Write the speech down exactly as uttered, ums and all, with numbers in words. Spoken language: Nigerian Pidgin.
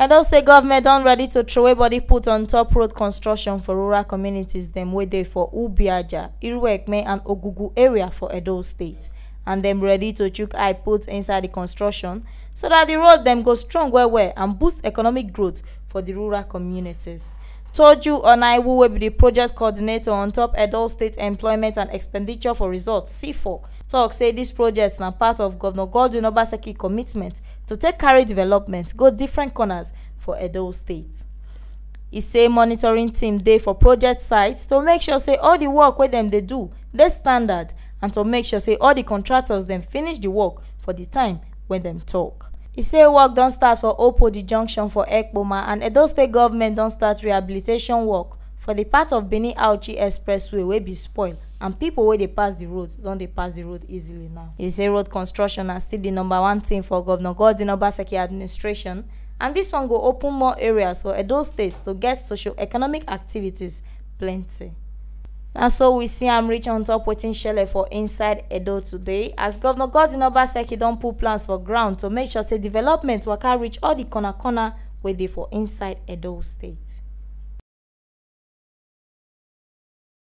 Edo State government don ready to throway body put on top road construction for rural communities dem wey dey for Ubiaja, Iruekme and Ogugu area for Edo State, and dem ready to chook eye put inside the construction so that the road dem go strong well well and boost economic growth for the rural communities. Toju Onaiwu, wey be the project coordinator on top Edo State Employment and Expenditure for Results, C four, talk say this project na part of Governor Godwin Obaseki commitment to take carry development go different corners for Edo State. E say monitoring team dey for project sites to make sure say all the work wey dem dey do dey standard and to make sure say all the contractors dem finish the work for the time when dem talk. E say work don start for Opodi Junction for Ekpoma, and Edo State government don start rehabilitation work for the part of Benin Auchi Expressway wey be spoil, and people wey dey pass the road don dey pass the road easily now. E say road construction na still the number one thing for Governor Godwin Obaseki administration, and this one go open more areas for Edo State to get socio-economic activities plenty. Na so we see am reach on top wetin shele for inside Edo today, as Governor Godwin Obaseki don put plans for ground to make sure say development waka reach all the corner corner wey dey for inside Edo State.